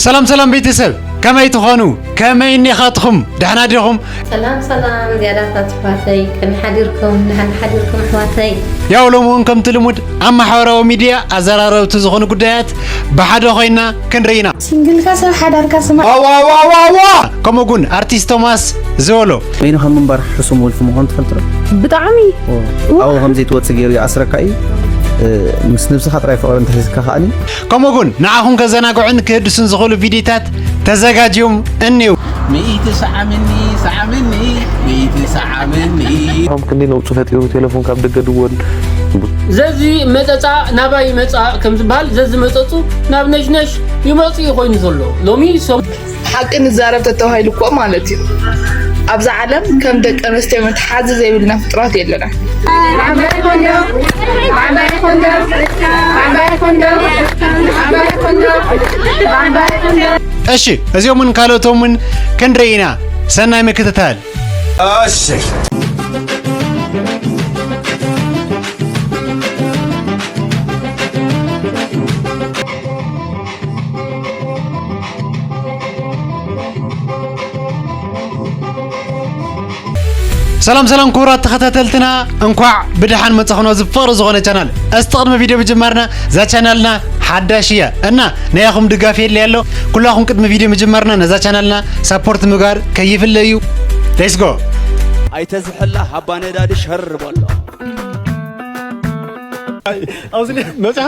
ሰላም ሰላም ቤተሰብ፣ ከመይ ትኾኑ? ከመይ እኒኻትኹም? ደሕና ዲኹም? ሰላም ሰላም ዝያዳታት ኣሕዋተይ፣ ከመይ ሓዲርኩም? ደሓን ሓዲርኩም ኣሕዋተይ? ያው ሎሚ እውን ከምቲ ልሙድ ኣብ ማሕበራዊ ሚድያ ኣዘራረብቲ ዝኾኑ ጉዳያት ብሓደ ኮይና ክንርኢ ኢና። ሲንግልካ ሰብ ሓዳርካ ስማ። ኣዋዋዋዋ! ከምኡ እውን ኣርቲስት ቶማስ ዝበሎ በይንኻ ምንባር ሕሱም ወልፊ ምዃኑ ትፈልጥ ዶ? ብጣዕሚ ኣብኡ ከም ዘይትወጽእ ገይሩ ይኣስረካ እዩ። ምስ ነብስኻ ጥራይ ፍቕሪ እንተሒዝካ ከኣኒ ከምኡ እውን ንዓኹም ከዘናግዑን ክህድሱን ዝኽእሉ ቪድዮታት ተዘጋጅዮም እኒው። ሚእቲ ሰዓምኒ ሰዓምኒ ሚእቲ ሰዓምኒ ከም ክንዲ ነውጹ ፈጢሩ ቴሌፎን ካብ ደገ ድወል ዘዚ መጸጻ ናባይ ይመጻ ከም ዝበሃል ዘዚ መጸጹ ናብ ነሽነሽ ይመጹ እዩ ኮይኑ ዘሎ ሎሚ ሰሙ ሓቂ ንዛረብ ተተባሂሉ እኮ ማለት እዩ። ኣብዛ ዓለም ከም ደቂ ኣንስትዮ መትሓዚ ዘይብልና ፍጡራት የለና። እሺ፣ እዚኦምን ካልኦቶምን ክንርኢ ኢና። ሰናይ ምክትታል። ሰላም ሰላም ክቡራት ተኸታተልትና፣ እንኳዕ ብደሓን መጻኹም ኣብዚ ፍቕሪ ዝኾነ ቻናል። እስቲ ቅድሚ ቪድዮ ምጅማርና እዛ ቻናልና ሓዳሽ እያ እና ናይኹም ድጋፍ የድልያ ኣሎ። ኩላኹም ቅድሚ ቪድዮ ምጅማርና ነዛ ቻናልና ሳፖርት ምግባር ከይፍለዩ። Let's go። ኣይተዝሕላ ሃባ ነዳዲ ሸር በሎ። መጽሓ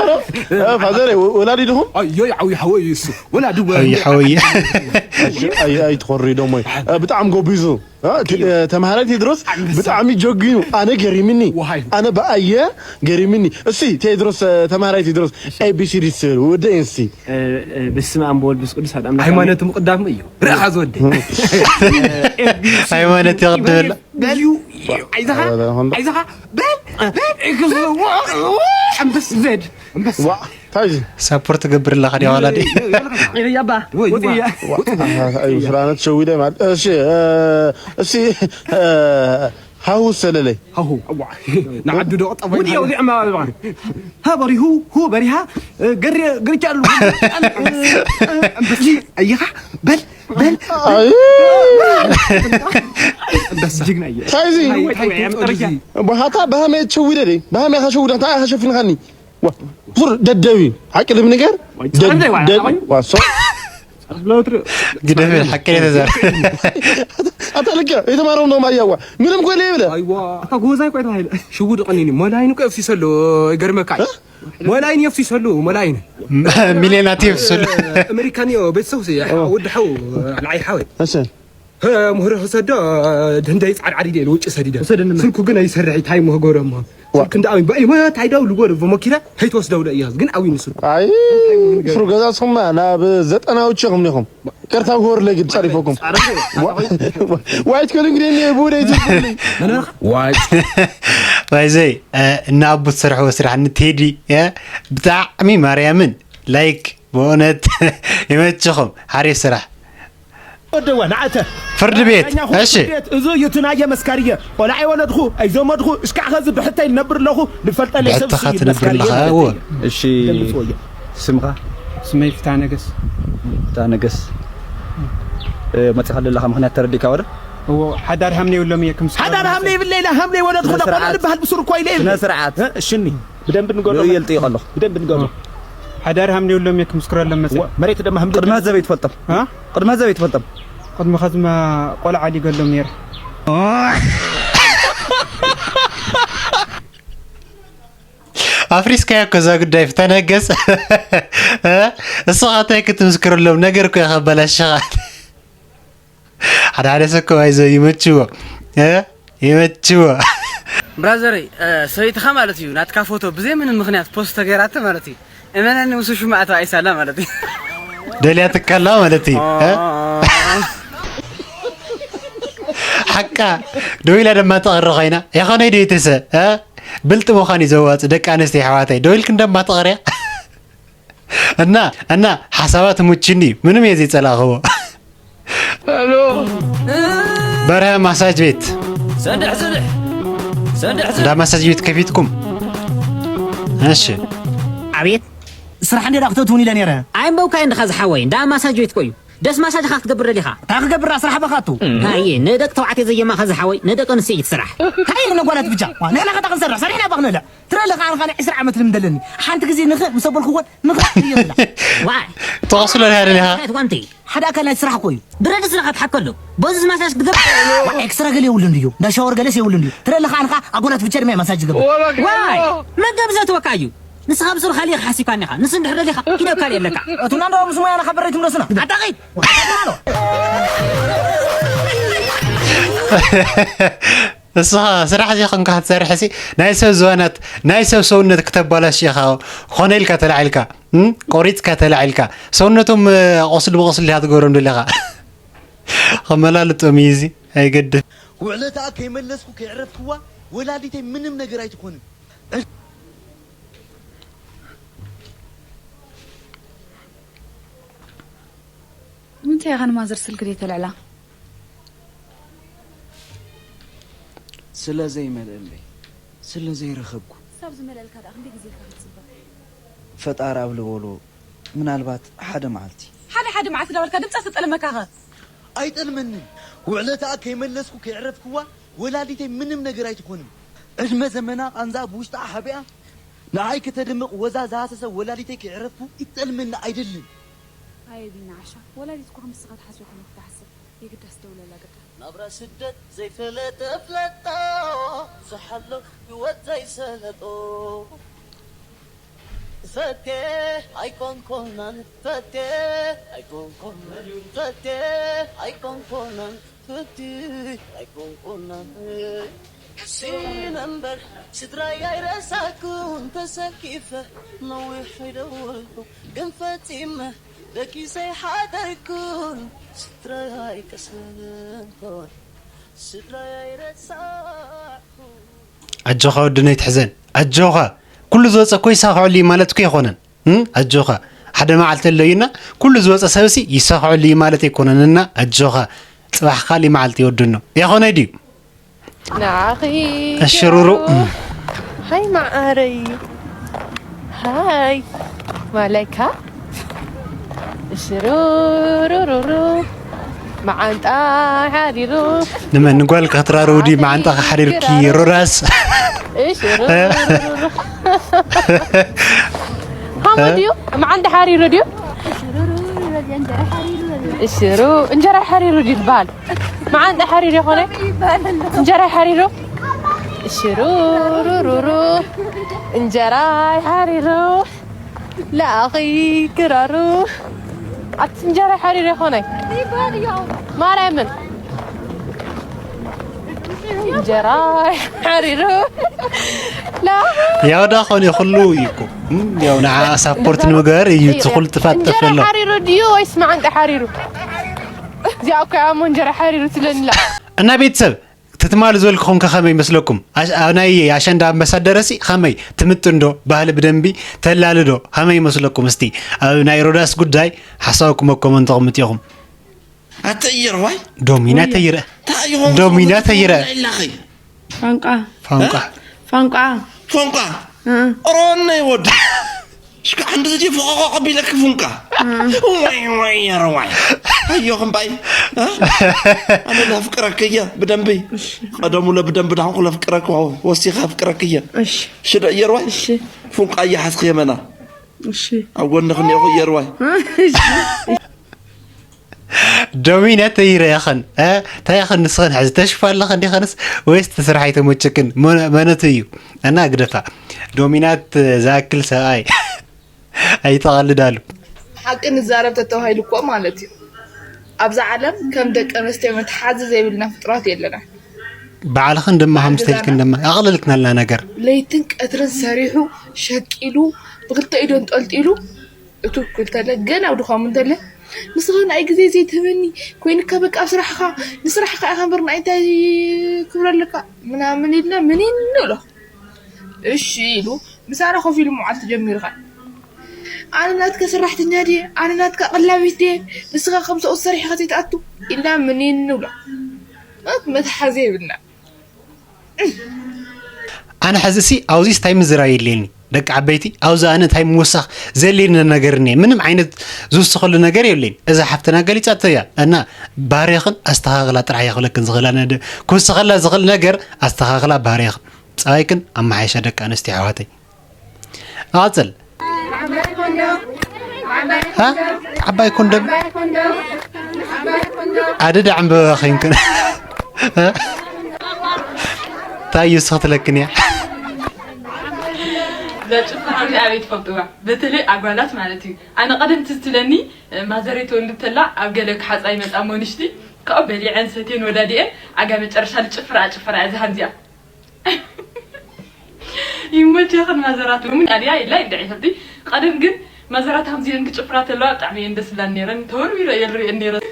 ፋዘር ወላዲ ድኹም ኣዮይ ዓዊ ሓወይ እዩ እሱ ወላዲ ኣይ ሓወይ ኣይትኾሪ ደሞ ብጣዕሚ ጎቢዙ ተምሃራይ ቴድሮስ ብጣዕሚ ጀጊኑ ኣነ ገሪምኒ ኣነ ብኣየ ገሪምኒ እሲ ቴድሮስ ተምሃራይ ቴድሮስ ኤቢሲዲ ስር ወደ ኤንሲ በስመ ኣብ ወወልድ ወመንፈስ ቅዱስ ኣሐዱ ኣምላክ ሃይማኖት ምቅዳም እዩ ርኣኻ ዝወደ ሃይማኖት ይቕድመላ እዩ እዩ ኣይዛኻ ኣይዛኻ በል በል ኣንበስ ዘድ ኣንበስ ታዚ ሳፖርት ገብር ኣለኻ ዲያ ዋላ ዲ ያባ ወጥያ ስራነት ሸዊደ ማለት እሺ እሺ ሃሁ ሰለለይ ሃሁ ንዓዱ ዶ ጠቦይ ወዲ ወዲ ዕማ ሃ በሪሁ ሁ በሪሃ ገሪ ግርቻ ኣሉ ኣንበስ ኣይኻ በል በል ጅግና እየ ታይዚ በሃታ በሃመ ሸዊደ ዲ በሃመ ኸሸውደ እንታይ ኸሸፍንኻኒ ሱር ደደቢ ሓቂ ልብ ነገር ዋሶ ግደፍ ሓቂ ተዘር ኣታ ልክ የተማረው ነው ማያዋ ምንም ኮ ይብለ ኣታ ጎዛይ ቆይ ተባሂለ ሽውድ ቀኒኒ ሞላይን ቆ ፍሲሰሎ ይገርመካ ሞላይን የፍሲሰሉ ሞላይን ሚሊዮናት የፍስሉ ኣሜሪካን ዮ ቤተሰብ ወዲ ሓው ንዓይ ሓወይ ምህሮ ክሰዶ ድንደይ ፃዕድዓድ ኢለ ውጭ ሰዲደ ስልኩ ግን ኣይሰርሕ ታይ ምህጎረ እሞ ስልክ እንዳ ኣበይ ባይ ታይ ደው ልጎር በመኪና ከይትወስደው ለእያ ግን ኣዊኒ ስልኩ ኣይ ስሩ ገዛ ስኹም ናብ ዘጠናዎች ኢኹም ዲኹም ቅርታ ጎር ለግድ ጸሪፈኩም ዋይት ኮሊንግ ደኒ ቡደ ይትልኩልኝ ዋይዘይ እና ኣቡ ትሰርሕዎ ስራሕ ንቴዲ ብጣዕሚ ማርያምን ላይክ ብእውነት ይመችኹም ሓሪፍ ስራሕ ወደዋ ንዓተ ፍርዲ ቤት እሺ እዙ እዩ ትናየ መስካርየ ቆልዓ የወለድኹ ኣይዘመድኹ እሽካዕ ኸዚ ብሕተይ ንነብር ኣለኹ ንፈልጠለይ ሰብ ብሕትኻ ትነብር ኣለኻ እዎ እሺ ስምኻ ስመይ ፍታ ነገስ ፍታ ነገስ መፂኻ ዘለኻ ምክንያት ተረዲእካ ወደ እዎ ሓዳር ሃምነ የብሎም እየ ክምስ ሓዳር ሃምነ ይብለ ኢለ ሃምነ ይወለድኹ ለቆልዓ ዝበሃል ብሱር እኮ ኢለ ይብለ ስነ ስርዓት ሽኒ ብደንብ ንገሮ ይልጥ ይቐሎ ብደንብ ንገሮ ሓዳር ሃምኒ የብሎም እየ ክምስክረሎም መፅእ መሬት ደማ ሃምኒ ቅድሚ ዘበይ ትፈልጦም ቅድሚ ዘበይ ትፈልጦም ቅድሚ ከዝማ ቆልዓ ሊገሎም ነይረ ኣፍሪስካዮ እኮ እዛ ጉዳይ ፍተነገስ እስኻ እንታይ ክትምስክረሎም ነገር እኮ የኸበላሽኻ ሓደ ሓደ ሰብ እኮ ኣይዞ ይመችዎ ይመችዎ ብራዘረይ ሰበይትኻ ማለት እዩ ናትካ ፎቶ ብዘይ ምንም ምክንያት ፖስት ተገይራተ ማለት እዩ እመነኒ ምስ ሽማዕ ተባኢሳላ ማለት እዩ ደልያትካላ ማለት እዩ ሓቃ ደው ኢላ ድማ ተቐሪ ኮይና የኸነይ ደይትሰ ብልጢ ምዃን እዩ ዘዋፅ ደቂ ኣንስትዮ ኣሕዋተይ ደው ኢልክን ደማ ተቐርያ እና እና ሓሳባት ሙችኒ ምንም እየ ዘይፀላእኽዎ በርሀ ማሳጅ ቤት ሰድሕ ስድሕ ሰድሕ እንዳ ማሳጅ ቤት ከፊትኩም እሺ ኣቤት ስራሕ እንዴ ዳክተር ትውን ኢለ ነይረ። ኣይንበብካዮ እንድኻ ዝሓወይ፣ እንዳ ማሳጅ ቤት ኮዩ። ደስ ማሳጅ ኻ ክትገብር ደሊኻ? እንታይ ክገብር ስራሕ በኻቱ? ሃየ፣ ንደቂ ተባዕትዮ ዘየማኸ ዝሓወይ፣ ንደቂ ኣንስትዮ እዩ እቲ ስራሕ። እንታይ ኢሉ ነጓላት ብቻ? ዋ፣ ንሕና ከታ ክንሰርሕ፣ ሰሪሕና ባኽ ንብላ። ትረለ ኸዓ ንኻነ ዕስራ ዓመት ልምደለኒ። ሓንቲ ግዜ ንኽ ምስ ኣበልኩዎን ንኽ እየ ዝብላ። ዋይ። ተቐስሎ ዳያ ደሊኻ? እንታይ ትኳንቲ? ሓደ ኣካል ናይ ስራሕ ኮዩ። ብረድስ ኢኻ ትሓከሉ። በዚ ማሳጅ ክትገብር? ዋ፣ ኤክስትራ ገለ የብሉን ድዩ? እንዳ ሻወር ገለስ የብሉን ድዩ? ትረለ ኸዓ ንኻ ኣጎላት ብቻ ድማ ማሳጅ ዝገብር። ዋይ፣ መገብ ዘትወካ እዩ። ንስኻ ብስሩ ካሊእ ሓሲብካኒ ኢኻ። ንሱ እንድሕር ደሊኻ፣ ኪድ ኣብ ካሊእ ኣለካ። ኣቱና እንደውም ስሙ ያና ኻበረይት ምረስና። ኣታ ኸይድ። ኣታ ኸይድ። ንስኻ ስራሕ ዘይኮንካ ክትሰርሕሲ፣ ናይ ሰብ ዝባናት፣ ናይ ሰብ ሰውነት ክተባላሽ ኢኻ። ኮነ ኢልካ ተላዒልካ፣ እም? ቆሪጽካ ተላዒልካ። ሰውነቶም፣ እ፣ ቆስሊ ብቆስሊ ኢኻ ትገብሮም ደሊኻ። ከመላልጦም እዩ እዚ፣ ኣይገድፍ። ውዕለታ ከይመለስኩ ከይዕረፍክዋ፣ ወላዲተይ ምንም ነገር ኣይትኾንን። ንምንታይ ኢኻ ንማዘር ስልኪ ዘይተልዕላ? ስለ ዘይመልእለይ፣ ስለ ዘይረኸብኩ። ክሳብ ዝመልእልካ ደኣ ክንደይ ግዜ ኢኻ ክትጽበ? ፈጣሪ ኣብ ልበሎ፣ ምናልባት ሓደ መዓልቲ። ሓደ ሓደ መዓልቲ ዳበልካ ድምጻ ተጠለመካኸ? ኣይጠልመንን። ውዕለታኣ ከይመለስኩ ከይዕረፍክዋ፣ ወላዲተይ ምንም ነገር ኣይትኾንን። ዕድመ ዘመና ቃንዛ ብውሽጣ ሓቢኣ፣ ንዓይ ከተድምቕ ወዛ ዝሃሰሰ ወላዲተይ ከይዕረፍኩ ይጠልመኒ ኣይደልን። ኣየ ቢኒ ዓሻ፣ ወላዲት እኮ ከም ንስኻ ትሓስብ ኣይኮነን ክትሓስብ። የግዳስ ደውለላ ግዳ። ናብራ ስደት ዘይፈለጠ ፍለጦ፣ ዝሓሎ ህይወት ዘይሰለጦ። ፈቴ ኣይኮንኮናን፣ ፈቴ ኣይኮንኮናን፣ ፈቴ ኣይኮንኮናን፣ ፈቴ ኣይኮንኮናን። ሕሲን እምበር ስድራይ ኣይረሳኩን፣ ተሰኪፈ ነዊሕ ኣይደወልኩ፣ ግን ፈጺመ ደቂሰ ኣይሓደርኩን። ስድራይ ኣይቀሰንኩን፣ ስድራይ ኣይረሳኩን። ኣጆኻ ወድነይ ትሕዘን፣ ኣጆኻ። ኩሉ ዝወፀ እኮ ይሳኽዐሉ እዩ ማለት እኮ ኣይኮነን። እም? ኣጆኻ። ሓደ መዓልቲ ኣሎ እዩና፣ ኩሉ ዝወፀ ሰብሲ ይሳኽዐሉ እዩ ማለት ኣይኮነን። እና ኣጆኻ። ፅባሕ ካሊእ መዓልቲ ይወድኖ። ኣይኮነይ ድዩ? ንዓኺ እሽሩሩ። ሃይ መዓረይ። ሃይ ማለካ። እሽሩሩሩሩ። መዓንጣ ሓሪሩ። ንመን ንጓል ክትራረው ድዩ መዓንጣ ሓሪርኪ ሮዳስ? እሽሩሩሩሩ። ሃሞ ድዩ? መዓንጣ ሓሪሩ ድዩ? እሽሩ እንጀራ ሓሪሩ ድዩ ዝበሃል? መዓንጣ ሓሪሩ ይኾነ? እንጀራ ሓሪሩ? ሽሩሩሩሩ። እንጀራ ሓሪሩ። ለኣኺ ክራሩ። ኣቲ እንጀራ ሓሪሩ ይኾነ? ማርያምን። እንጀራ ሓሪሩ። ለኣኺ ያው ዳ ኾነ ኩሉ እዩ እኮ። እም፣ ያው ንዓ ሳፖርት እንጀራ ንምግባር እዩ እቲ ኩሉ ጥፋት እንጀራ ጠፍሎ። ሓሪሩ ድዩ ወይስ መዓንጣ ሓሪሩ? እዚኣ እኮ እያ እሞ እንጀራ ሓሪሩ ትብለኒ ኣላ። እና ቤተሰብ፣ ትትማል ዝበልክኹም ከ ከመይ ይመስለኩም? ኣሽ-፣ ኣብ ናይ ኣሸንዳ ኣምባሳደር ሲ ከመይ ትምጥን ዶ? ባህሊ ብደንቢ ተላሊ ዶ? ከመይ ይመስለኩም? እስቲ ኣብ ናይ ሮዳስ ጉዳይ ሓሳብኩም ኣብ ኮመንት ተቕምጡ ኢኹም። ኣተይር ዋይ? ዶሚና ተይረ። እንታይ ይኾን? ዶሚና ተይረ። ኢላኸይ። ፋንቋ። ፋንቋ። እ? ፋንቋ። ፋንቋ። እ። ሮነይ ወዲ። ሽካ ሓንቲ ግዜ ፎቆቆ ኣቢለኪ ፉንቃ። እ። ዋይ ዋይ የረዋይ። ኣዮ ክንባይ። እ? ኣነ ለፍቅረኪ እየ ብደንቢ። እሺ። ቀደሙ ለብደንቢ ዳኹ ለፍቅረኪ፣ ዋው፣ ወሲኻ ፍቅረኪ እየ። እሺ። ሽደ የረዋይ። እሺ። ፉንቃ እየ ሓዝኪ የመና። እሺ። ኣብ ጎንኺ እኒኦኹ የረዋይ። እሺ። ዶሚና ተይረ ያኸን፣ እ? እንታይ ያኸን ንስኸን ሕዚ ተሽፋ ኣለኸ እንዲኸንስ ወይስ እቲ ስራሕ ኣይተመቸክን? መነ-፣ መነቱ እዩ? እና ግደፋ። ዶሚናት ዝኣክል ሰብኣይ ኣይተቐልዳሉ። ሓቂ ንዛረብ ተተባሂሉ እኮ ማለት እዩ። ኣብዛ ዓለም ከም ደቂ ኣንስትዮ መትሓዚ ዘይብልና ፍጡራት የለና። ባዕልኽን ድማ ሓንቲ ከምዚ ኢልክን ገዛና። ድማ ኣቕልልክናልና ነገር። ለይትን ቀትርን ሰሪሑ፣ ሸቂሉ፣ ብክልተ ኢዱ ኣንጠልጢሉ፣ እቱ ክልተለ ገና ኣብ ድኻሙ እንተለ፣ ንስኻ ንኣይ ግዜ ዘይትህበኒ ኮይንካ በቃ ኣብ ስራሕኻ፣ ንስራሕኻ ኢኻ እምበር ንኣይ እንታይ ክብሎ ኣለካ? ምናምን ኢልና ምኒን ንብሎ። እሺ ኢሉ ምሳና ኮፍ ኢሉ መዓልቲ ጀሚርካ። ኣነ ናትካ ሰራሕተኛ ድየ? ኣነ ናትካ ቀላቢት ድየ? ንስኻ ከም ሰብኡት ሰሪሕኻ ዘይትኣቱ? ኢልና ምኒን ንብሎ። መትሓዚ የብልና። ኣነ ሕዚ ሲ ኣብዚስ እንታይ ምዝራብ የድልየኒ? ደቂ ዓበይቲ፣ ኣብዚ ኣነ እንታይ ምውሳኽ ዘልኒ ነገር እኒአ? ምንም ዓይነት ዝውስኸሉ ነገር የብለይን። እዛ ሓፍትና ገሊጻቶ እያ እና ባህርኽን ኣስተኻኽላ ጥራሕ እየ ክብለክን ዝኽእል። ኣነ ድ-፣ ክውስኸላ ዝኽእል ነገር ኣስተኻኽላ ባህርኽን። ጸባይክን ኣመሓይሻ ደቂ ኣንስትዮ ኣሕዋተይ። ንቐጽል። ሃ? ዓባይ ኮንደም? ኣደዳ ዕምበባ ኸይንክን። እንታይ እዩ ስኽትለክን እያ? እዛ ጭፈራ እዚኣ ኣበይ ትፈልጥዋ? በተለይ ኣጓላት ማለት እዩ። ኣነ ቀደም ትዝ ትብለኒ፣ ማዘረይ ትወልድ ተላ ኣብ ገለ ክሓፃ ይመፃ እሞ ንሽቲ ካብኡ በሊዐን ሰትየን ወዳዲአን ኣጋ መጨረሻ ልጭፍራ ጭፈራ እያ እዛ ሃምዚኣ። ይመቸኽን ማዘራት እውን ኣድያ ኢላ እንድዒ ሕቲ ቀደም ግን ማዘራት ሃምዚለን ክጭፍራ ተለዋ ብጣዕሚ እየን ደስ ብላን ነይረን ተወርቢረ እየን ርእየን ነይረን።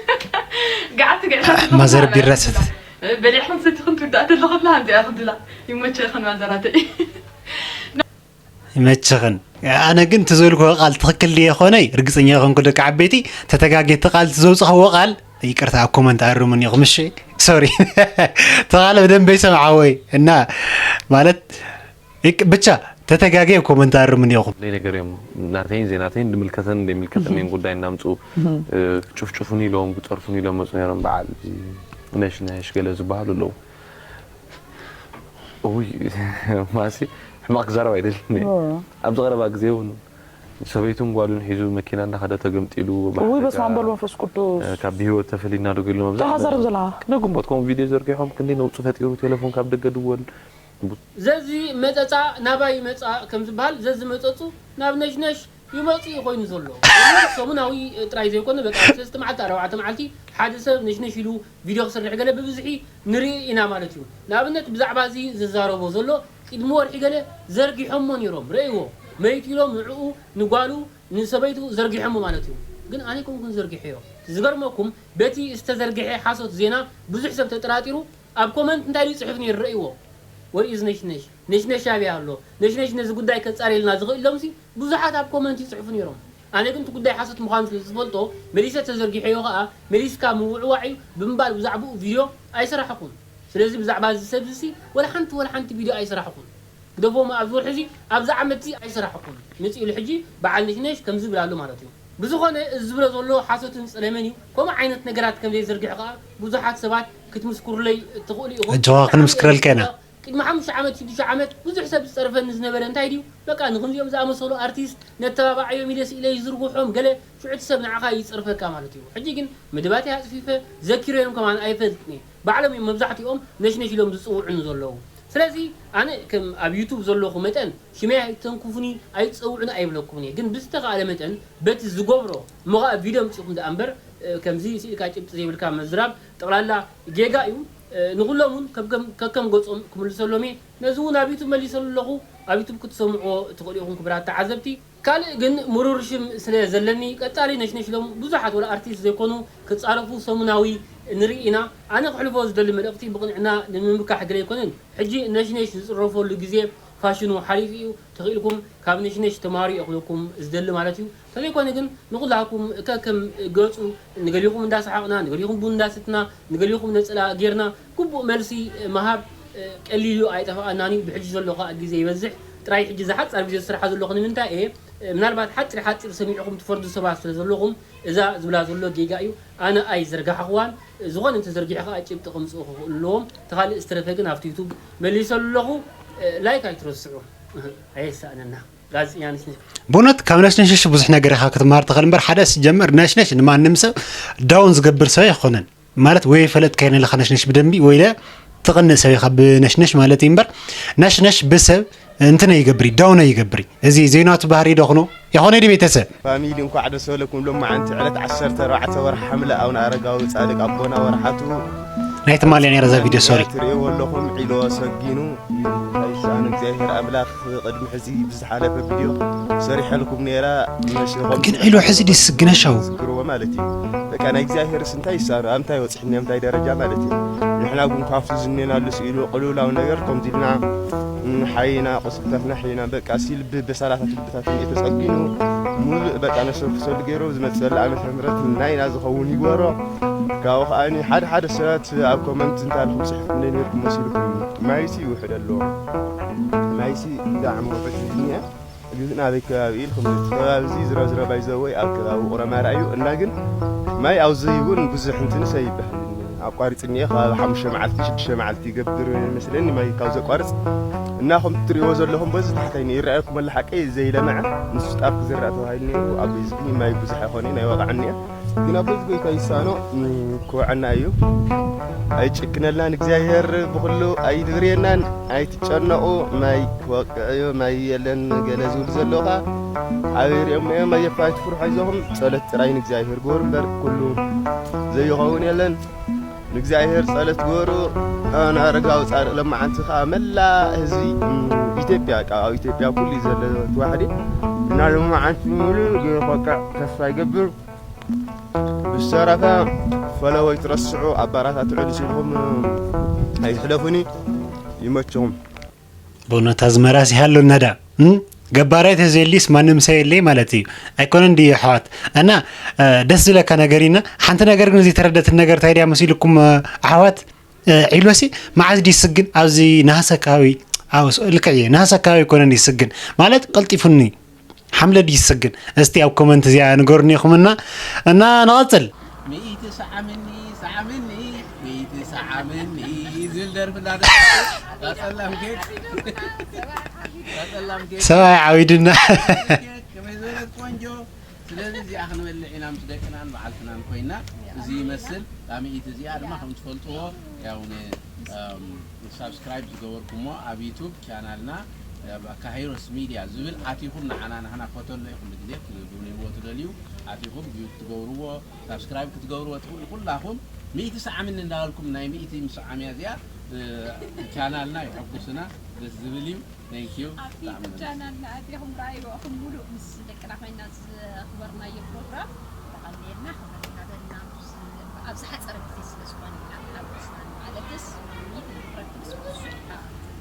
ገዓት ገዕሻ ማዘር ቢራ ሰት በሊዕኽን ሰቲኽን ትውዳእ ተለኽላ ሃምዚኣ ክብላ ይመቸኽን ማዘራተይ። ይመችኽን። ኣነ ግን እቲ ዝበልክዎ ቃል ትኽክል ድየ ኾነይ ርግፀኛ ይኾንኩ። ደቂ ዓበይቲ ተተጋጌ እቲ ቃል እቲ ዘውፅኽዎ ቃል ይቅርታ ኣብ ኮመንት ኣርሙን ኢኹም እሺ። ሶሪ ተቓለ ብደንበ ይሰምዓወይ እና ማለት ይቅ- ብቻ ተተጋጌ ኣብ ኮመንት ኣርሙን ኢኹም። ናይ ነገር እዮም ናተይን ዘይናተይን ድምልከተን እንደሚልከተን ጉዳይ እናምፁ ጭፍጭፉን ኢሎም ብፀርፉን ኢሎም መፁ ነይሮም በዓል ነሽ ነሽ ገለ ዝበሃሉ ኣለዉ። እውይ ማሲ ሕማቅ ክዛረብ ኣይደልን። ኣብዚ ቀረባ ግዜ እውን ሰበይቱን ጓሉን ሒዙ መኪና እናኸደ ተገምጢሉ እውይ በስመ ኣብ በል መንፈስ ቅዱስ ካብ ብህይወት ተፈሊና ዶ ገሉ መብዛሕ ተሃዛርብ ዘለኻ ክንደ ግንቦት ከምኡ ቪድዮ ዘርጊሖም ክንደይ ነውፂ ፈጢሩ ቴሌፎን ካብ ደገ ድወል ዘዚ መፀፃ ናባይ ይመፃ ከም ዝበሃል ዘዚ መፀፁ ናብ ነሽነሽ ይመፅእ ኮይኑ ዘሎ ሰሙናዊ ጥራይ ዘይኮነ በቃ ሰለስተ መዓልቲ ኣርባዕተ መዓልቲ ሓደ ሰብ ነሽነሽ ኢሉ ቪድዮ ክሰርሕ ገለ ብብዝሒ ንርኢ ኢና ማለት እዩ። ንኣብነት ብዛዕባ እዚ ዝዛረቦ ዘሎ ቅድሚ ወርሒ ገለ ዘርጊሖሞ ነይሮም ረእይዎ መይቱ ኢሎም ንዕኡ ንጓሉ ንሰበይቱ ዘርጊሖሞ ማለት እዩ። ግን ኣነ ኣይኮንኩን ዘርጊሐዮ። ዝገርመኩም በቲ ዝተዘርግሐ ሓሶት ዜና ብዙሕ ሰብ ተጠራጢሩ ኣብ ኮመንት እንታይ ድዩ ይፅሕፍ ነይሩ ረእይዎ። Where is ነሽነሽ? ነሽነሽ ኣበይ ኣሎ? ነሽነሽ ነዚ ጉዳይ ከፃርየልና ዝኽእል ኢሎምሲ ብዙሓት ኣብ ኮመንት ይፅሕፉ ነይሮም። ኣነ ግን እቲ ጉዳይ ሓሶት ምዃኑ ስለ ዝፈልጦ መሊሰ ተዘርጊሐዮ ኸዓ መሊስካ ምውዕዋዕ እዩ ብምባል ብዛዕብኡ ቪድዮ ኣይሰራሕኹን። ስለዚ ብዛዕባ እዚ ሰብ እዚሲ ወላ ሓንቲ ወላ ሓንቲ ቪድዮ ኣይሰራሕኹን። ግደፎም ኣብዚ ወርሒ እዚ ኣብዚ ዓመት እዚ ኣይሰራሕኹን። መፂኡ ኢሉ ሕጂ በዓል ነሽነሽ ከምዚ ይብል ኣሎ ማለት እዩ። ብዝኾነ እዚ ዝብሎ ዘሎ ሓሶትን ፀለመን እዩ። ከምኡ ዓይነት ነገራት ከም ዘይዘርግሕ ኸዓ ብዙሓት ሰባት ክትምስክሩለይ ትኽእሉ ኢኹም። ኣጆኻ ክንምስክረልካ ኢና። ቅድሚ ሓሙሽተ ዓመት ሽዱሽተ ዓመት ብዙሕ ሰብ ዝፀርፈኒ ዝነበረ እንታይ ድዩ በቃ ንክምዚኦም ዝኣመሰሉ ኣርቲስት ነተባባዓዮም ኢለ ስኢለ ይዝርግሖም ገለ ሽዑ እቲ ሰብ ንዓኻ ይፀርፈካ ማለት እዩ። ሕጂ ግን መደባተይ ኣፅፊፈ ዘኪረዮም ከማን ኣይፈልጥን እየ። ባዕሎም እዮም መብዛሕትኦም ነሽነሽ ኢሎም ዝፅውዑኒ ዘለዉ። ስለዚ ኣነ ከም ኣብ ዩቱብ ዘለኹ መጠን ሽመይ ኣይተንኩፉኒ ኣይፀውዑኒ ኣይብለኩምን እየ። ግን ብዝተኻእለ መጠን በቲ ዝገብሮ እሞ ከዓ ቪድዮ ኣምፂኹም ደኣ እምበር ከምዚ ስኢልካ ጭብጢ ዘይብልካ ምዝራብ ጠቕላላ ጌጋ እዩ። ንኹሎም እውን ከከም ገፆም ክምልሰሎም እየ። ነዚ እውን ኣብ ዩቱብ መሊሰሉ ኣለኹ። ኣብ ዩቱብ ክትሰምዕዎ ትኽእሉ ኢኹም ክብራት ተዓዘብቲ። ካልእ ግን ምሩር ሽም ስለ ዘለኒ ቀፃሊ ነሽነሽ ኢሎም ብዙሓት ወላ ኣርቲስት ዘይኮኑ ክፃረፉ ሰሙናዊ ንርኢ ኢና። ኣነ ክሕልፎ ዝደሊ መልእኽቲ ብቕንዕና ንምምካሕ ገለ ኣይኮነን። ሕጂ ነሽነሽ ዝፅረፈሉ ግዜ ፋሽኑ ሓሊፉ እዩ። ተኽኢልኩም ካብ ነሽነሽ ተማሃሩ እየ ክብለኩም ዝደሊ ማለት እዩ። ተዘይኮነ ግን ንኹላኩም ከከም ገፁ ንገሊኹም እንዳሰሓቕና ንገሊኹም ቡን እንዳሰትና ንገሊኹም ነፀላ ጌርና ግቡእ መልሲ ምሃብ ቀሊል እዩ ኣይጠፍኣናን እዩ። ብሕጂ ዘሎ ከዓ ግዜ ይበዝሕ ጥራይ ሕጂ እዛ ሓፃር ግዜ ዝስርሓ ዘለኹ ንምንታይ እየ ምናልባት ሓፂር ሓፂር ሰሚዕኹም ትፈርዱ ሰባት ስለ ዘለኹም እዛ ዝብላ ዘሎ ጌጋ እዩ። ኣነ ኣይዘርጋሕኽዋን ዝኾነ እንተዘርጊሑ ከዓ ጭብጢ ከምፅኡ ክኽእሉ ኣለዎም። ተኻልእ ዝተረፈ ግን ኣብቲ ዩቱብ መሊሰሉ ኣለኹ። ላይክ ኣይትረስዑ ኣየሳእነና። ጋዜጠኛ ነሽነሽ ብእውነት ካብ ነሽነሽ ብዙሕ ነገር ኢኻ ክትመሃር ትኽእል እምበር ሓደ ስጀምር ነሽነሽ ንማንም ሰብ ዳውን ዝገብር ሰብ ኣይኮነን። ማለት ወይ ፈለጥካዮ ኣለኻ ነሽነሽ ብደንቢ ወይ ለ ትቕንእ ሰብ ኢኻ ብነሽነሽ ማለት እዩ እምበር ነሽነሽ ብሰብ እንትነ ይገብር እዩ ዳውነ ይገብር እዩ። እዚ ዘይናቱ ባህሪ ዶ ኹኖ የኾነ ዲ ቤተሰብ ፋሚሊ እንኳዕ ደስ በለኩም። ሎማዓንቲ ዕለት ዓሰርተ ኣርባዕተ ወርሒ ሓምለ ኣቡነ ኣረጋዊ ጻድቅ ኣቦና ወርሓቱ ናይ ትማሊ ነይረ እዛ ቪድዮ ሶሪ ትርእይዎ ኣለኹም ዒሎ ሰጊኑ ይሳኑ እግዚኣብሔር ኣምላኽ ቅድሚ ሕዚ ብዝሓለፈ ቪድዮ ሰሪሐልኩም ነይራ። መሽኹም ግን ዒሎ ሕዚ ድስግነሻው ዝግርዎ ማለት እዩ። በቃ ናይ እግዚኣብሔርስ እንታይ ይሳኑ ኣብ እንታይ ወፂሕኒ ኣብ እንታይ ደረጃ ማለት እዩ። ንሕና ግን ካብቲ ዝኔናሉ ስኢሉ ቅልውላው ነገር ከምዚ ኢልና ሓይና ቁስልታትና ሓይና በቃ ሲል ብበሳላታት ልብታትን እየተፀጊኑ ሙሉእ በቃ ነሰኩሰሉ ገይሩ ዝመፅእ ዘሎ ዓመተ ምህረት ናይና ዝኸውን ይግበሮ። ካብኡ ከዓኒ ሓደ ሓደ ሰባት ኣብ ኮመንት እንታይ ኢልኩም ፅሒፍኩም ነይርኩም መሲልኩም ማይሲ ይውሕድ ኣለዎ። ማይሲ ዛዕሞ በትልኛ ግን ኣበይ ከባቢ ኢልኩም? እቲ ከባቢ እዚ ዝረዝረ ባይዘወይ ኣብ ከባቢ ቁረማራ እዩ። እና ግን ማይ ኣብዚ እውን ብዙሕ እንትንስ ኣይበሃል። ኣቋሪጽ እኒኤ ከባቢ ሓሙሽተ መዓልቲ፣ ሽዱሽተ መዓልቲ ይገብር መስለኒ ማይ ካብ ዘቋርጽ። እና ከም እትሪእዎ ዘለኹም በዚ ታሕታይ ይረኣየኩም ኣሎ ሓቀይ ዘይለምዐ፣ ንሱ ጣፍ ክዝራእ ተባሂሉ ነይሩ። ኣብ እዚ ግን ማይ ብዙሕ ኣይኮነ፣ ናይ ወቕዓ እኒኤ። ግን ኣብ በዚ ጎይታ ይሳኖ፣ እም፣ ክወዐና እዩ። ኣይጭክነልናን እግዚኣብሔር ብኹሉ ኣይድርየናን። ኣይትጨነቑ፣ ማይ ክወቅዕ እዩ፣ ማይ የለን ገለ ዝብሉ ዘለዉ ኸኣ ኣበይ ሪኦም እዮም? ኣየፋ ኣይትፍርሑ፣ ኣይዞኹም። ጸሎት ጥራይ ንእግዚኣብሔር ግበሩ እምበር ኩሉ ዘይኸውን የለን። ንእግዚኣብሔር ጸሎት ግበሩ። ኣነ ኣረጋዊ ጻድቕ ለማዓንቲ ኸኣ መላእ ህዝቢ፣ እም፣ ኢትዮጵያ፣ ካብ ኣብ ኢትዮጵያ ኩሉ እዩ ዘሎ ተዋሕዲ። እና ለማዓንቲ ሙሉ ክወቅዕ ተስፋ ይገብር። ብዝተረፈ ፈለወይ ትረስዑ ኣባራታትዑ ንስኹም ኣይትሕለፉኒ። ይመችኹም። በእውነት ኣዝመራስ ይሃሉና ዳ፣ እም? ገባራይ ተዘየሊስ ማንም ሰብ የለይ ማለት እዩ። ኣይኮነን ድዩ ኣሕዋት? እና፣ እ፣ ደስ ዝብለካ ነገር ኢና። ሓንቲ ነገር ግን ዘይተረደትን ነገር እንታይ ድያ መሲልኩም፣ እ፣ ኣሕዋት? እ፣ ዒሎሲ መዓዝ ድዩ ዝስግን? ኣብዚ ነሃሰ ከባቢ፣ ኣብ ስ-፣ ልክዕ እየ፣ ነሃሰ ከባቢ ኣይኮነን ድዩ ዝስግን? ማለት ቀልጢፉኒ፣ ሓምለ ድዩ ዝስግን? እስቲ ኣብ ኮመንት እዚኣ ንገሩኒ ኢኹምና። እና ንቐጽል። ሚእቲ ሰዓምኒ፣ ሰዓምኒ፣ ሚእቲ ሰዓምኒ ዝብል ደርፊ እንዳደረፈ፣ ጸላም ኬክ፣ ጸላም ኬክ፣ ሰብኣይ ዓዊድና። ከመይ ዝበለት ቆንጆ። ስለዚ እዚኣ ክንበልዕ ኢና ምስ ደቅናን በዓልትናን ኮይና። እዚ ይመስል። እታ ሚእቲ እዚኣ ድማ ከም ትፈልጥዎ፣ ያው ን-፣ እም፣ ሳብስክራይብ ዝገበርኩሞ ኣብ ዩቱብ ቻናልና፣ ኣብ ካሂሮስ ሚድያ ዝብል ኣቲኹም ንዓና፣ ንሕና ክፈተሎ እዩ። ኩሉ ግዜ ክትግብንይዎ ትደልዩ፣ ኣቲኹም ቪው ክትገብርዎ፣ ሳብስክራይብ ክትገብርዎ ትኽእሉ። ኩላኹም ሚእቲ ሰዓምኒ እንዳበልኩም፣ ናይ ሚእቲ ምስዓምያ እዚኣ፣ እ፣ ቻናልና የሐጉስና፣ ደስ ዝብል እዩ። Thank you። ኣብ ብጣዕሚ ዩቱብ ደስ ቻናልና ኣቲኹም ረኣይዎ፣ እኹም ሙሉእ ምስ ደቅና ኮይና ዘኽበርናዮ ፕሮግራም፣ ተቐንየልና፣ ክብረት እናበልና፣ ምስ፣ ኣብ ዝሓጸረ ግዜ ስለ ዝኾነ ኢና ተሓጎስና። ማለትስ፣ ሚእቲ ንክትረክብስ ብዙሕ ኢኻ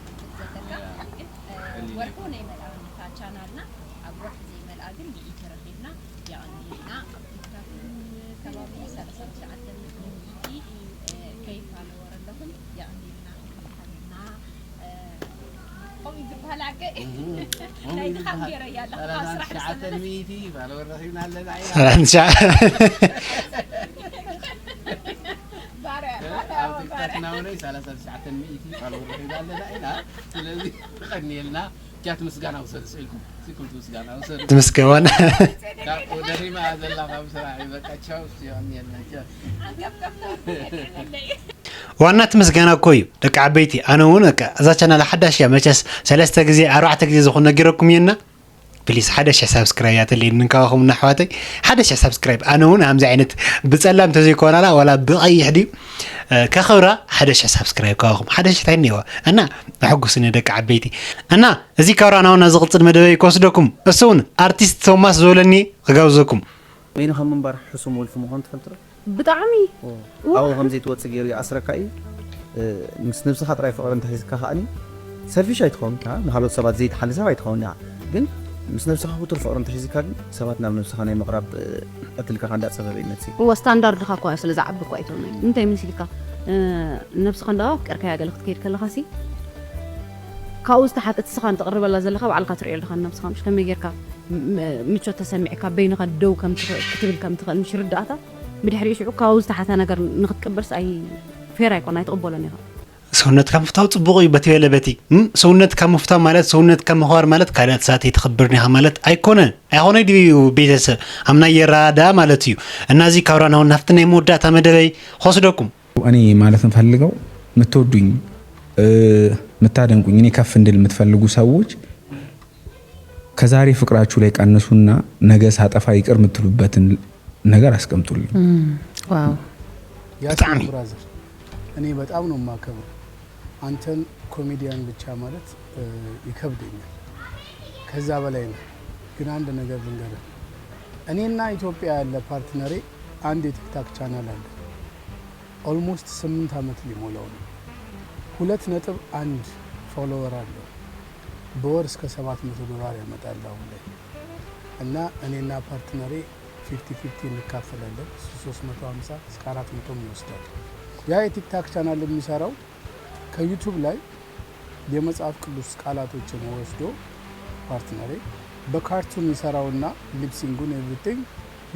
ክትብል ዘለካ። ያ። ግን፣ እ፣ ቀሊል ወርሑ ኣይኮነን። ናይ መልኣ ነታ ቻናልና፣ ኣብ ወርሒ ዘይመልኣ ግን ሚእቲ ረኺብና፣ የቐንየልና። ኣብ ቲክቶክ እውን ከባቢ ሰላሳ ትሽዓተ ሚእቲ፣ እ፣ ከይ ፋሎወር ኣለኹም፣ የቐንየልና። ከምኡ ዝበሃል ኣገ። እህ፣ ከምኡ ናይ ድኻም ዝበሃል። ገይረ እያ ኣለኹ። ኣብ ሰላሳ ስራሕ ትሽዓተ ዝሰለፍ። ሚእቲ ፋሎወር ረኺብና ኣለና ኢና። ሰላሳ ትሽዓተ። ባርያ፣ ኣብ ባርያ፣ ቲክቶክ ባርያ። ናውነይ ሰላሳ ትሽዓተ ሚእቲ ፋሎወር ረኺብና ኣለና ኢና። ስለዚ፣ ቀንየልና። ቻት ምስጋና ውሰዱ፣ ስኢልኩም፣ ስኢልኩም ምስጋና ውሰዱ። ትምስገን። ካብ ደኺማ ዘላ ካብ ስራሕ እዩ፣ በቃ ቻው፣ እስቲ ቀንየልና፣ ቻው። ዋና እቲ ምስጋና እኮ እዩ ደቂ ዓበይቲ። ኣነ እውን በቃ እዛ ቻናል ሓዳሽ እያ መቸስ፣ ሰለስተ ግዜ ኣርባዕተ ግዜ ዝኾነ ነጊረኩም እየና። ፕሊስ ሓደ ሽሕ ሳብስክራይብ ያተለይን ካባኹም እና ኣሕዋተይ፣ ሓደ ሽሕ ሳብስክራይብ። ኣነ እውን ከምዚ ዓይነት ብጸላም ተዘይኮናላ ዋላ ብቐይሕ ድዩ፣ እ፣ ከኽብራ ሓደ ሽሕ ሳብስክራይብ ካባኹም ሓደ ሽሕ እንታይ እኒኦ እና ኣሐጉስኒ ደቂ ዓበይቲ። እና እዚ ካብ ራናውና ዝቕጽል መደበይ ክወስደኩም እሱ እውን ኣርቲስት ቶማስ ዝበለኒ ክጋብዘኩም። በይንኻ ምንባር ሕሱም ወልፊ ምዃኑ ትፈልጥ ዶ? ብጣዕሚ። ኦ፣ ዋ። ኣብኡ ከም ዘይትወጽእ ገይሩ ይኣስረካ እዩ። እ፣ ምስ ነብስኻ ጥራይ ፍቕሪ እንተሒዝካ ከኣኒ ሰልፊሽ ኣይትኸውን ኢኻ፣ ንኻልኦት ሰባት ዘይትሓሊ ሰብ ኣይትኸውን ኢኻ። ግን ምስ ነብስኻ ክቱር ፍቕሪ እንተሒዝካ ግን ሰባት ናብ ነብስኻ ናይ ምቕራብ፣ እ፣ ዕድልካ ከኣ እንዳጸበበ ይመጽእ። እወ፣ ስታንዳርድኻ እኳ ስለ ዝዓቢ እኳ ኣይትኾን። እንታይ መሲልካ? እ፣ ነብስኻ እንዳ ኣፍቀርካያ ገለ ክትከይድ ከለኻሲ፣ ካብኡ ዝተሓተ እቲ ስኻ ንተቕርበላ ዘለኻ ባዕልካ ትርእዮ ኣለኻ ንነብስኻ፣ ምሽ ከመይ ጌርካ ም-፣ ምቾት ተሰሚዕካ በይንኻ ደው ከም ትኽ-፣ ክትብል ከም ትኽእል ምሽ ርዳእታ ብድሕሪኡ ሽዑ ካብኡ ዝተሓተ ነገር ንኽትቅበልስ ኣይ-፣ ፌር ኣይኮን፣ ኣይትቕበሎን ኢኻ። ሰውነትካ ምፍታው ጽቡቕ እዩ፣ በቲ በለ በቲ። እም፣ ሰውነትካ ምፍታው ማለት፣ ሰውነትካ ምኽባር ማለት፣ ካልኦት ሰባት ኣይተኽብርን ኢኻ ማለት ኣይኮነን። ኣይኾነ ድዩ ቤተሰብ? ኣብ ናይ የራዳ ማለት እዩ። እና እዚ ካብ ራናውን ናብቲ ናይ መወዳእታ መደበይ ክወስደኩም። እኔ ማለት የምፈልገው የምትወዱኝ፣ እ፣ የምታደንቁኝ፣ እኔ ከፍ እንድል የምትፈልጉ ሰዎች ከዛሬ ፍቅራችሁ ላይ ቀንሱና ነገ ሳጠፋ ይቅር የምትሉበትን ነገር አስቀምጡልኝ። እም፣ ዋው። ያሲን ብራዘር፣ እኔ በጣም ነው የማከብረው። አንተን ኮሜዲያን ብቻ ማለት፣ እ፣ ይከብደኛል። ከዛ በላይ ነው። ግን አንድ ነገር ልንገርህ። እኔና ኢትዮጵያ ያለ ፓርትነሬ አንድ የቲክታክ ቻናል አለ። ኦልሞስት ስምንት ዓመት ሊሞላው ነው። ሁለት ነጥብ አንድ ፎሎወር አለው። በወር እስከ ሰባት መቶ ዶላር ያመጣል አሁን ላይ። እና እኔና ፓርትነሬ ፊፍቲ ፊፍቲ እንካፈላለን። እሱ ሶስት መቶ ሃምሳ እስከ አራት መቶም ይወስዳል። ያ የቲክታክ ቻናል የሚሰራው ከዩቱብ ላይ የመጽሐፍ ቅዱስ ቃላቶችን ወስዶ ፓርትነሬ በካርቱን ይሰራውና lip sync ኡን everything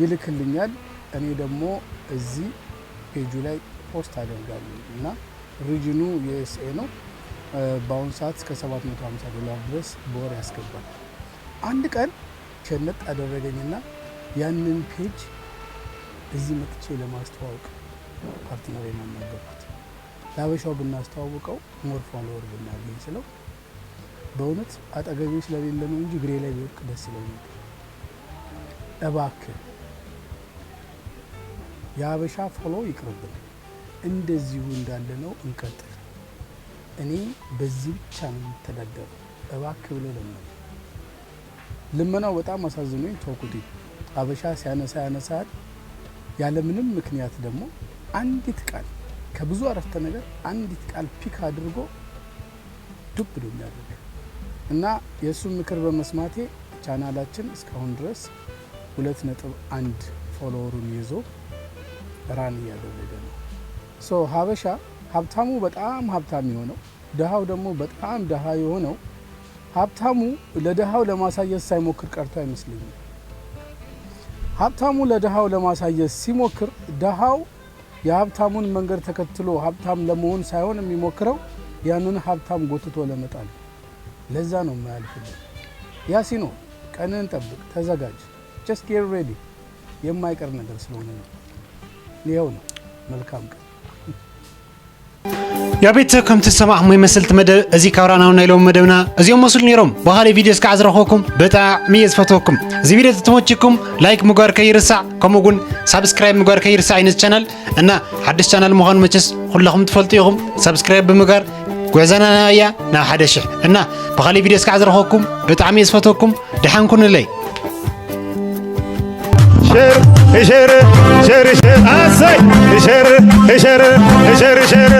ይልክልኛል። እኔ ደግሞ እዚህ page ኡ ላይ post አደርጋለሁ እና region ኡ USA ነው። በአሁኑ ሰዓት እስከ ሰባት መቶ ሃምሳ ዶላር ድረስ በወር ያስገባል። አንድ ቀን ሸነጥ አደረገኝና ያንን page እዚህ መጥቼ ለማስተዋወቅ ፓርትነሬን አናገርኩት። ለሀበሻው ብናስተዋውቀው more follower ብናገኝ ስለው በእውነት አጠገቤ ስለሌለ ነው እንጂ እግሬ ላይ ቢወድቅ ደስ ይለኝ ነበር። እባክህ የሀበሻ follow ይቅርብን፣ እንደዚሁ እንዳለ ነው እንቀጥል። እኔ በዚህ ብቻ ነው የምተዳደረው፣ እባክህ ብሎ ለመነ። ልመናው በጣም አሳዝኖኝ ተውኩት። ሀበሻ ሲያነሳ ያነሳል ያለምንም ምክንያት ደግሞ አንዲት ቃል ከብዙ አረፍተ ነገር አንዲት ቃል pick አድርጎ ዱብ ነው የሚያደርግ እና የእሱን ምክር በመስማቴ ቻናላችን እስካሁን ድረስ ሁለት ነጥብ አንድ follower ኡን ይዞ run እያደረገ ነው። So ሀበሻ ሀብታሙ በጣም ሀብታም የሆነው፣ ድሃው ደግሞ በጣም ድሃ የሆነው ሀብታሙ ለድሃው ለማሳየት ሳይሞክር ቀርቶ አይመስለኝም። ሀብታሙ ለድሃው ለማሳየት ሲሞክር ድሃው የሀብታሙን መንገድ ተከትሎ ሀብታም ለመሆን ሳይሆን የሚሞክረው ያንን ሀብታም ጎትቶ ለመጣል። ለዛ ነው የማያልፍልን። ያሲኖ ቀንህን ጠብቅ፣ ተዘጋጅ። Just get ready። የማይቀር ነገር ስለሆነ ነው። ይኸው ነው። መልካም ቀን። ያ ቤተሰብ ከምቲ ዝሰማዕኹሞ ይመስል እቲ መደብ እዚ ካብ ራናው ናይ ሎም መደብና እዚኦም መስሉ ነይሮም። ብኻሊእ ቪድዮ እስካዕ ዝረኸብኩም ብጣዕሚ እየ ዝፈትወኩም። እዚ ቪድዮ ተተመችኩም ላይክ ምግባር ከይርሳዕ፣ ከምኡ እውን ሳብስክራይብ ምግባር ከይርሳዕ እዩ ነዚ ቻናል እና ሓድሽ ቻናል ምዃኑ መቸስ ኩለኹም ትፈልጡ ኢኹም። ሳብስክራይብ ብምግባር ጉዕዞና ናብያ ናብ ሓደ ሽሕ እና ብኻሊእ ቪድዮ እስካዕ ዝረኸብኩም ብጣዕሚ እየ ዝፈትወኩም። ደሓን ኩኑለይ። ሸር ሸር ሸር ሸር ኣሰይ ሸር ሸር ሸር ሸር